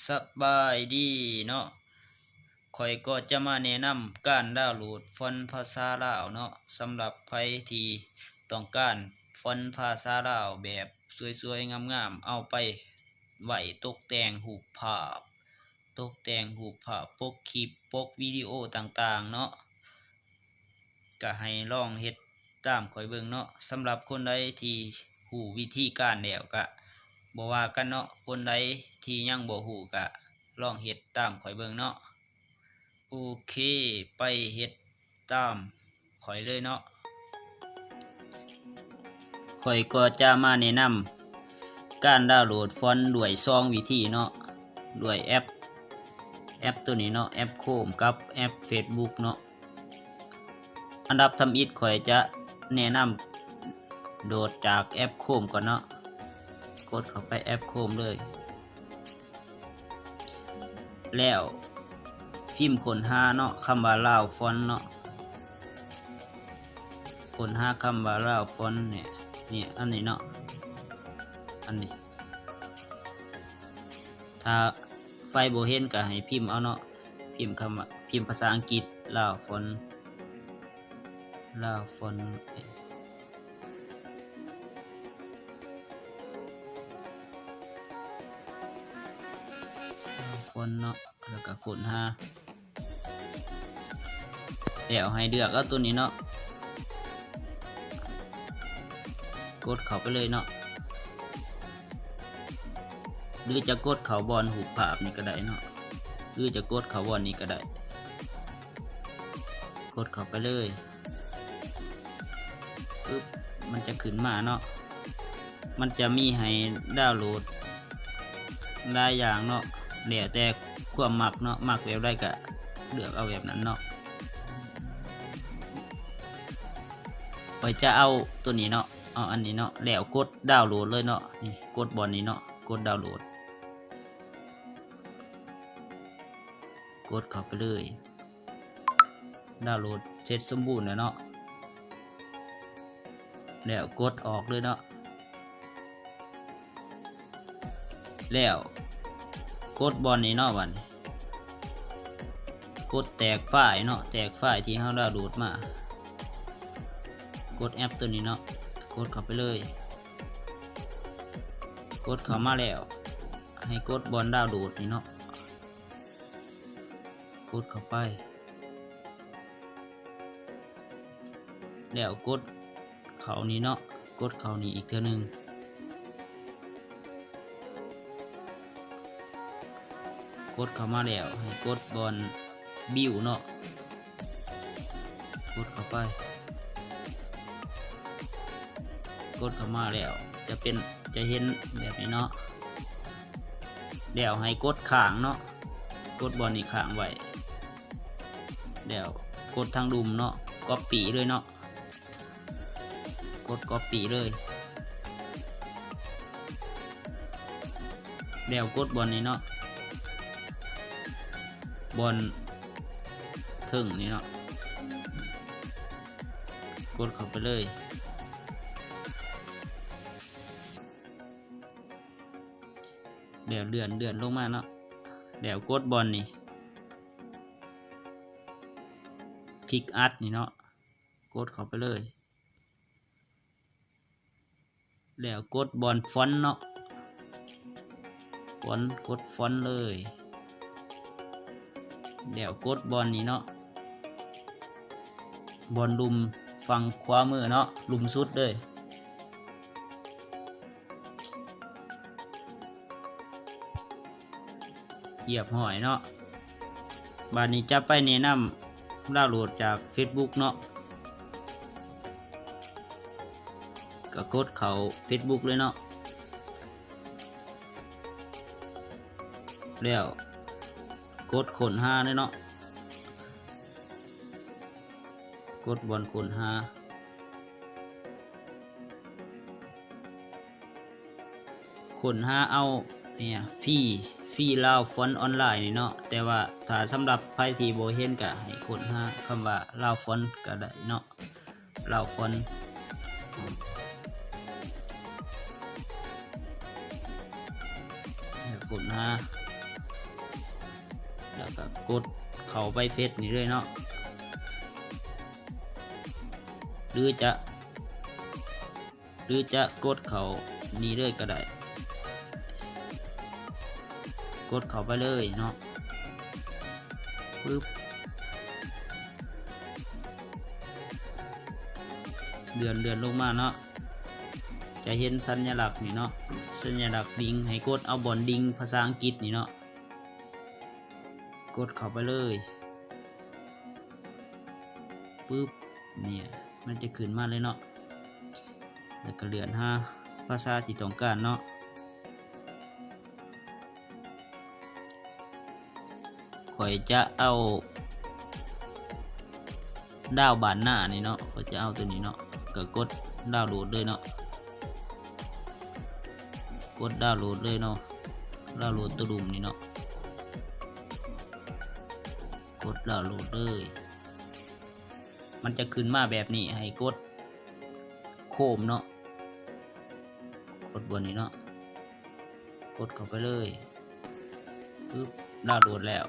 ສະບາຍດີເນາະ, ຂ້ອຍກໍຈະມາແນະນຳການດາວໂຫຼດຟອນພາສາລາວເນາະ. ສຳລັບໃຜທີ່ຕ້ອງການຟອນພາສາລາວແບບສວຍໆງາມໆ ເອົາໄປໄວ້ຕົກແຕ່ງຮູບພາບ, ຕົກແຕ່ງຮູບພາບ, ປົກຄລິບ, ປົກວິດີໂອຕ່າງໆເນາະ. ກະໃຫ້ລອງເຮັດຕາມຂ້ອຍເບິ່ງເນາະ. ສຳລັບຄົນໃດທີ່ຮູ້ວິທີການແລ້ວກະບໍ່ວ່າກັນເນາະ, ຄົນໃດທີ່ຍັງບໍ່ຮູ້ກະລອງເຮັດຕາມຂ້ອຍເບິ່ງເນາະ. ໂອເຄ, ໄປເຮັດຕາມຂ້ອຍເລີຍເນາະ. ຂ້ອຍກໍຈະມາແນະນຳການດາວໂຫຼດຟອນດ້ວຍສອງວິທີເນາະ, ດ້ວຍແອັບ, ແອັບໂຕນີ້ເນາະ, ແອັບໂຄຣມກັບແອັບເຟສບຸກເນາະ. ອັນດັບທຳອິດຂ້ອຍຈະແນະນຳໂຫຼດຈາກແອັບໂຄຣມກ່ອນເນາະ. ກົດເຂົ້າໄປແອັບໂຄຣມເລີຍ ແລ້ວພິມຄົ້ນຫາເນາະ ຄຳວ່າລາວຟອນເນາະ, ຄົ້ນຫາຄຳວ່າລາວຟອນນີ້ ນີ້ ອັນນີ້ເນາະ, ອັນນີ້. ຖ້າໃຜບໍ່ເຫັນກໍໃຫ້ພິມເອົາເນາະ, ພິມຄຳວ່າ ພິມພາສາອັງກິດ ລາວຟອນ, ລາວຟອນ, ລາວຟອນເນາະ, ແລ້ວກໍຄົ້ນຫາ. ແລ້ວໃຫ້ເລືອກເອົາໂຕນີ້ເນາະ, ກົດເຂົ້າໄປເລີຍເນາະ, ຫຼືຈະກົດເຂົ້າບ່ອນຮູບພາບນີ້ກໍໄດ້ເນາະ, ຫຼືຈະກົດເຂົ້າບ່ອນນີ້ກໍໄດ້. ກົດເຂົ້າໄປເລີຍ ປຶບ ມັນຈະຂຶ້ນມາເນາະ. ມັນຈະມີໃຫ້ດາວໂຫຼດຫຼາຍຢ່າງເນາະ, ແລ້ວແຕ່ຄວາມມັກເນາະ, ມັກແບບໃດກະເລືອກເອົາແບບນັ້ນເນາະ. ຂ້ອຍຈະເອົາໂຕນີ້ເນາະ, ເອົາອັນນີ້ເນາະ, ແລ້ວກົດດາວໂຫຼດເລີຍເນາະ. ນີ້ ກົດບ່ອນນີ້ເນາະ, ກົດດາວໂຫຼດ, ກົດເຂົ້າໄປເລີຍ. ດາວໂຫຼດເສັດສົມບູນແລ້ວເນາະ, ແລ້ວກົດອອກເລີຍເນາະ, ແລ້ວກົດບ່ອນນີ້ເນາະ. ບາດນີ້ກົດແຕກໄຟລ໌ເນາະ, ແຕກໄຟລ໌ທີ່ເຮົາດາວໂຫຼດມາ, ກົດແອັບໂຕນີ້ເນາະ, ກົດເຂົ້າໄປເລີຍ. ກົດເຂົ້າມາແລ້ວ ໃຫ້ກົດບ່ອນດາວໂຫຼດນີ້ເນາະ, ກົດເຂົ້າໄປ ແລ້ວກົດເຂົ້ານີ້ເນາະ, ກົດເຂົ້ານີ້ອີກເທື່ອໜຶ່ງ. ກົດເຂົ້າມາແລ້ວ ໃຫ້ກົດບ່ອນບິວເນາະ, ກົດເຂົ້າໄປ, ກົດເຂົ້າມາແລ້ວຈະເປັນ ຈະເຫັນແບບນີ້ເນາະ. ແລ້ວໃຫ້ກົດຄ້າງເນາະ, ກົດບ່ອນນີ້ຄ້າງໄວ້, ແລ້ວກົດທາງລຸ່ມເນາະ, ກັອບປີ້ເລີຍເນາະ, ກົດກັອບປີ້ເລີຍ. ແລ້ວກົດບ່ອນນີ້ເນາະ, ບ່ອນເທິງນີ້ເນາະ, ກົດເຂົ້າໄປເລີຍ. ແລ້ວເລື່ອນ ເລື່ອນລົງມາເນາະ, ແລ້ວກົດບ່ອນນີ້ ພິກອັດນີ້ເນາະ, ກົດເຂົ້າໄປເລີຍ. ແລ້ວກົດບ່ອນຟອນເນາະ, ຟອນ, ກົດຟອນເລີຍ. ແລ້ວກົດບ່ອນນີ້ເນາະ, ບ່ອນລຸ່ມຝັ່ງຂວາມືເນາະ, ລຸ່ມສຸດເລີຍ. ຮຽບຮ້ອຍເນາະ. ບາດນີ້ຈະໄປແນະນຳດາວໂຫຼດຈາກເຟສບຸກເນາະ, ກະກົດເຂົ້າເຟສບຸກເລີຍເນາະ, ແລ້ວກົດຄົ້ນຫາເລີຍເນາະ, ກົດບ່ອນຄົ້ນຫາ. ຄົ້ນຫາເອົາ ນີ້ ຟຣີ ຟຣີລາວຟອນອອນລາຍນີ້ເນາະ, ແຕ່ວ່າຖ້າສຳລັບໃຜທີ່ບໍ່ເຫັນກະໃຫ້ຄົ້ນຫາຄຳວ່າລາວຟອນກະໄດ້ເນາະ, ລາວຟອນ. ແລ້ວຄົ້ນຫາ ແລ້ວກໍກົດເຂົ້າໄປເຟສນີ້ເລີຍເນາະ ຫຼືຈະ ຫຼືຈະກົດເຂົ້ານີ້ເລີຍກໍໄດ້ ກົດເຂົ້າໄປເລີຍເນາະ ປຶບ ເລື່ອນ ເລື່ອນລົງມາເນາະ ຈະເຫັນສັນຍະລັກນີ້ເນາະ ສັນຍະລັກດິ່ງ ໃຫ້ກົດເອົາບ່ອນດິ່ງພາສາອັງກິດນີ້ເນາະ ກົດເຂົ້າໄປເລີຍ ປຶບ ນີ້ ມັນຈະຂຶ້ນມາເລີຍເນາະ ແລ້ວກໍເລື່ອນຫາພາສາທີ່ຕ້ອງການເນາະ ຂ້ອຍຈະເອົາ ດາວບ້ານນານີ້ເນາະ ຂ້ອຍຈະເອົາຕົວນີ້ເນາະ ກໍກົດດາວໂຫຼດເລີຍເນາະ ກົດດາວໂຫຼດເລີຍເນາະ ດາວໂຫຼດຕົວລຸ່ມນີ້ເນາະ ກົດດາວໂຫຼດເລີຍ ມັນຈະຂຶ້ນມາແບບນີ້ ໃຫ້ກົດໂຄມເນາະ ກົດບ່ອນນີ້ເນາະ ກົດເຂົ້າໄປເລີຍ ປຶບ ດາວໂຫຼດແລ້ວ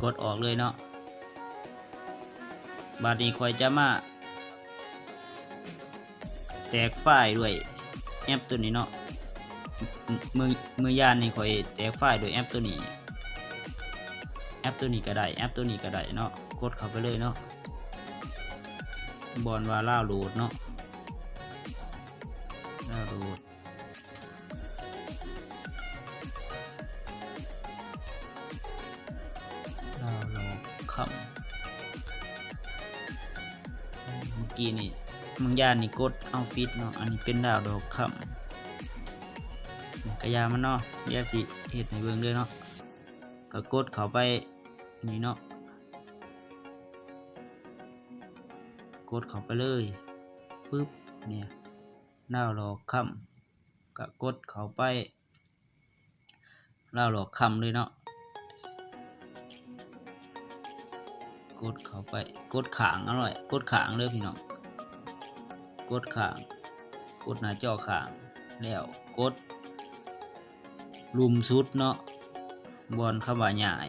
ກົດອອກເລີຍເນາະ ບາດນີ້ຂ້ອຍຈະມາແຕກໄຟລ໌ດ້ວຍແອັບຕົວນີ້ເນາະ ມື້ ມື້ວານນີ້ຂ້ອຍແຕກໄຟລ໌ດ້ວຍແອັບຕົວນີ້ ແອັບຕົວນີ້ກໍໄດ້ ແອັບຕົວນີ້ກໍໄດ້ເນາະ ກົດເຂົ້າໄປເລີຍເນາະ ບ່ອນວ່າດາວໂຫຼດເນາະ ດາວໂຫຼດ ດາວດອກຄຳ ເມື່ອກີ້ນີ້ ບາງຢ່າງນີ້ກົດເອົາຜິດເນາະ ອັນນີ້ເປັນດາວດອກຄຳ ກະຢ່າມັນເນາະ ດຽວຊິເຮັດໃຫ້ເບິ່ງເດີເນາະ ກະກົດເຂົ້າໄປນີ້ເນາະ ກົດເຂົ້າໄປເລີຍ ປຶບ ນີ້ ດາວດອກຄຳ ກະກົດເຂົ້າໄປ ດາວດອກຄຳເລີຍເນາະ ກົດເຂົ້າໄປ ກົດຂ້າງເອົາໄວ້ ກົດຂ້າງເດີພີ່ນ້ອງ ກົດຂ້າງ ກົດໜ້າຈໍຂ້າງ ແລ້ວກົດລຸ່ມສຸດເນາະ ບ່ອນຄຳວ່າຍ້າຍ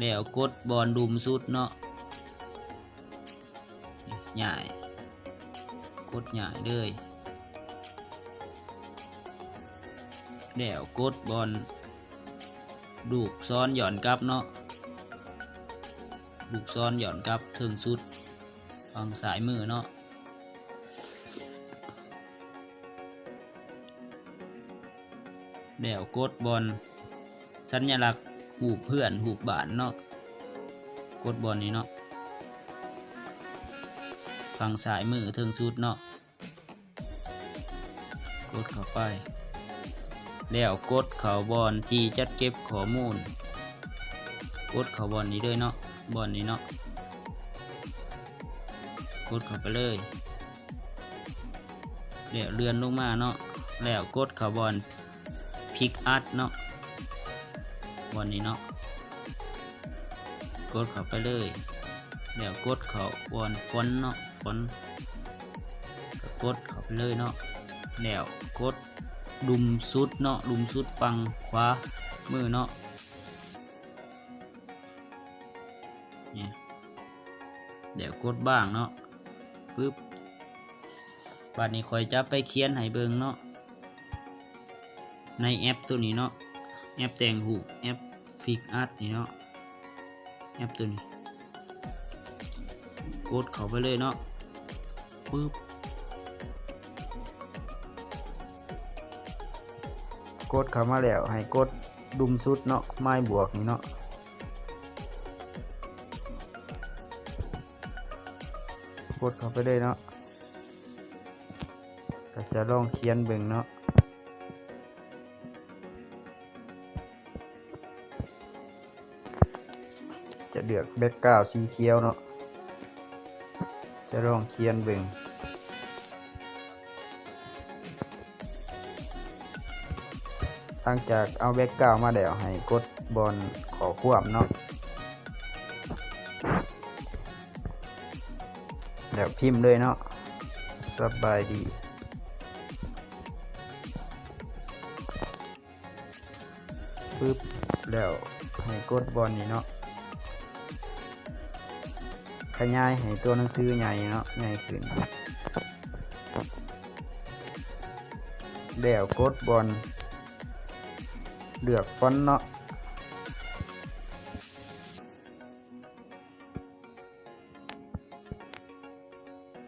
ແລ້ວກົດບ່ອນລຸ່ມສຸດເນາະ ຍ້າຍ ກົດຍ້າຍເລີຍ ແລ້ວກົດບ່ອນລູກສອນຍ້ອນກັບເນາະ ລູກສອນຍ້ອນກັບເທິງສຸດຝັ່ງຊ້າຍມືເນາະ ແລ້ວກົດບ່ອນສັນຍະລັກຮູບເຮືອນ ຮູບບ້ານເນາະ ກົດບ່ອນນີ້ເນາະ ຝັ່ງຊ້າຍມືເທິງສຸດເນາະ ກົດເຂົ້າໄປ ແລ້ວກົດເຂົ້າບ່ອນທີ່ຈັດເກັບຂໍ້ມູນ ກົດເຂົ້າບ່ອນນີ້ເລີຍເນາະ ບ່ອນນີ້ເນາະ ກົດເຂົ້າໄປເລີຍ ແລ້ວເລື່ອນລົງມາເນາະ ແລ້ວກົດເຂົ້າບ່ອນພິກອັດເນາະ ບ່ອນນີ້ເນາະ ກົດເຂົ້າໄປເລີຍ ແລ້ວກົດເຂົ້າບ່ອນຟອນເນາະ ຟອນ ກໍກົດເຂົ້າໄປເລີຍເນາະ ແລ້ວກົດລຸ່ມສຸດເນາະ ລຸ່ມສຸດຝັ່ງຂວາມືເນາະ ນີ້ ແລ້ວກົດບາງເນາະ ປຶບ ບາດນີ້ຂ້ອຍຈະໄປຂຽນໃຫ້ເບິ່ງເນາະ ໃນແອັບໂຕນີ້ເນາະ ແອັບແຕ່ງຮູບ ແອັບຟິກອັດນີ້ເນາະ ແອັບໂຕນີ້ ກົດເຂົ້າໄປເລີຍເນາະ ປຶບ ກົດເຂົ້າມາແລ້ວ ໃຫ້ກົດລຸ່ມສຸດເນາະ ໄມ້ບວກນີ້ເນາະ ກົດເຂົ້າໄປເລີຍເນາະ ກໍຈະລອງຂຽນເບິ່ງເນາະ ຈະເລືອກແບັກກຣາວສີຂຽວເນາະ ຈະລອງຂຽນເບິ່ງ ຫຼັງຈາກເອົາແບັກກຣາວມາແລ້ວ ໃຫ້ກົດບ່ອນຂໍ້ຄວາມເນາະ ແລ້ວພິມເລີຍເນາະ ສະບາຍດີ. ປຶບ ແລ້ວໃຫ້ກົດບ່ອນນີ້ເນາະ ຂະຫຍາຍໃຫ້ຕົວໜັງສືໃຫຍ່ເນາະ ໃຫຍ່ຂຶ້ນ ແລ້ວກົດບ່ອນເລືອກຟອນເນາະ.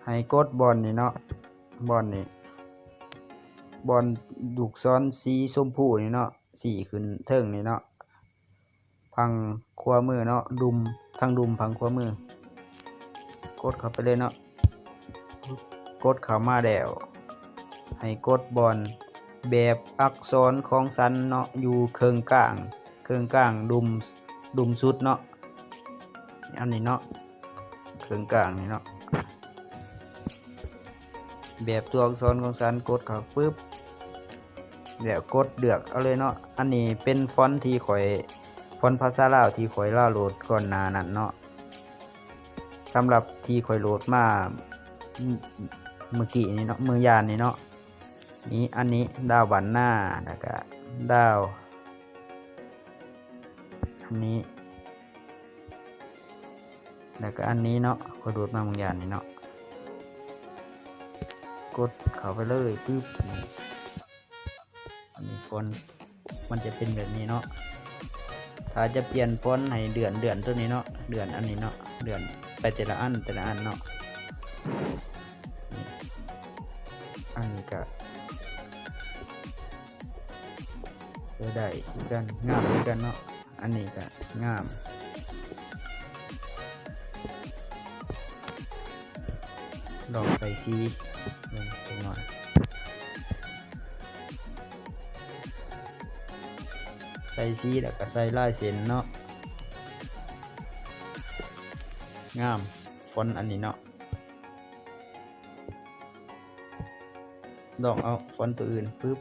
ໃຫ້ກົດບ່ອນນີ້ເນາະ ບ່ອນນີ້ ບ່ອນລູກສອນສີຊົມພູນີ້ເນາະ ຊີ້ຂຶ້ນເທິງນີ້ເນາະ ຝັ່ງຂວາມືເນາະ ດຸ່ມ ທາງດຸ່ມຝັ່ງຂວາມື ກົດເຂົ້າໄປເລີຍເນາະ. ກົດເຂົ້າມາແລ້ວ ໃຫ້ກົດບ່ອນແບບອັກສອນຂອງສັນເນາະ ຢູ່ເຄິ່ງກາງ ເຄິ່ງກາງດຸ່ມ ດຸ່ມສຸດເນາະ ອັນນີ້ເນາະ ເຄິ່ງກາງນີ້ເນາະ ແບບຕົວອັກສອນຂອງສັນ ກົດເຂົ້າປຶບ ແລ້ວກົດເລືອກເອົາເລີຍເນາະ. ອັນນີ້ເປັນຟອນທີ່ຂ້ອຍ ຟອນພາສາລາວທີ່ຂ້ອຍດາວໂຫຼດກ່ອນໜ້ານັ້ນເນາະ ສຳລັບທີ່ຂ້ອຍໂຫຼດມາ ມື້ກີ້ນີ້ເນາະ ມື້ວານນີ້ເນາະ. ນີ້ ອັນນີ້ດາວບ້ານນາ ແລ້ວກະດາວ ອັນນີ້ ແລ້ວກະອັນນີ້ເນາະ ຂ້ອຍໂຫຼດມາມື້ວານນີ້ເນາະ ກົດເຂົ້າໄປເລີຍ ປຶບ ນີ້ ອັນນີ້ຟອນ ມັນຈະເປັນແບບນີ້ເນາະ. ຖ້າຈະປ່ຽນຟອນໃຫ້ເລື່ອນ ເລື່ອນຕົວນີ້ເນາະ ເລື່ອນອັນນີ້ເນາະ ເລື່ອນໄປແຕ່ລະອັນ ແຕ່ລະອັນເນາະ. ອັນນີ້ກະໃຊ້ໄດ້ຄືກັນ ງາມຄືກັນເນາະ. ອັນນີ້ກະງາມ ລອງໃສ່ສີເບິ່ງຈັກໜ້ອຍ ໃສ່ສີແລ້ວກະໃສ່ລາຍເສັ້ນເນາະ ງາມ ຟອນອັນນີ້ເນາະ. ລອງເອົາຟອນຕົວອື່ນ ປຶບ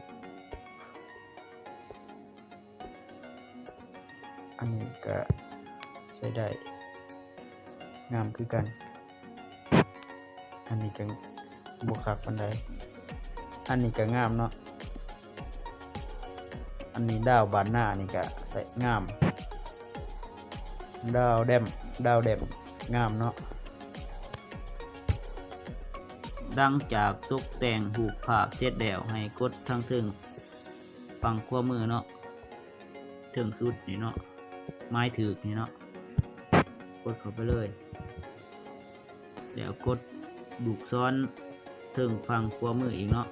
ອັນນີ້ກະໃຊ້ໄດ້ ງາມຄືກັນ. ອັນນີ້ກະບໍ່ຄັກປານໃດ ອັນນີ້ກະງາມເນາະ. ອັນນີ້ດາວບ້ານນານີ້ກະໃຊ້ງາມ ດາວແດມ ດາວແດມ ງາມເນາະ. ຫຼັງຈາກຕົກແຕ່ງຮູບພາບເສັດແລ້ວ ໃຫ້ກົດທາງເທິງຝັ່ງຂວາມືເນາະ ເທິງສຸດນີ້ເນາະ ໝາຍຖືກນີ້ເນາະ ກົດເຂົ້າໄປເລີຍ ແລ້ວກົດລູກສອນເທິງຝັ່ງຂວາມືອີກເນາະ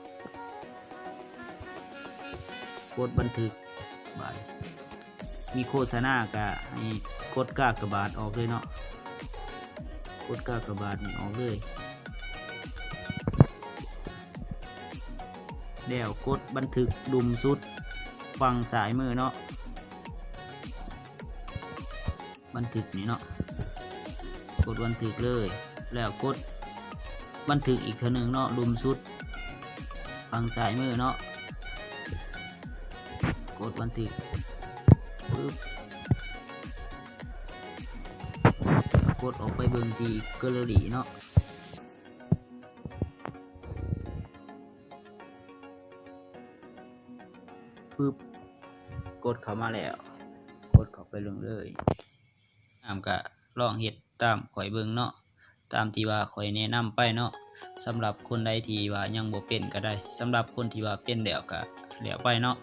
ກົດບັນທຶກ. ບາດມີໂຄສະນາກະໃຫ້ກົດກາກະບາດອອກເລີຍເນາະ ກົດກາກະບາດນີ້ອອກເລີຍ ແລ້ວກົດບັນທຶກດຸ່ມສຸດຝັ່ງຊ້າຍມືເນາະ ບັນທຶກນີ້ເນາະ ກົດບັນທຶກເລີຍ ແລ້ວກົດບັນທຶກອີກເທື່ອໜຶ່ງເນາະ ດຸ່ມສຸດຝັ່ງຊ້າຍມືເນາະ ກົດບັນທຶກ ປຶບ ກົດອອກໄປເບິ່ງທີ່ແກລເລີຣີເນາະ ປຶບ ກົດເຂົ້າມາແລ້ວ ກົດເຂົ້າໄປເບິ່ງເລີຍ. ງາມກະລອງເຮັດຕາມຂ້ອຍເບິ່ງເນາະ ຕາມທີ່ວ່າຂ້ອຍແນະນຳໄປເນາະ. ສຳລັບຄົນໃດທີ່ວ່າຍັງບໍ່ເປັນກະໄດ້ ສຳລັບຄົນທີ່ວ່າເປັນແລ້ວກະແລ້ວໄປເນາະ.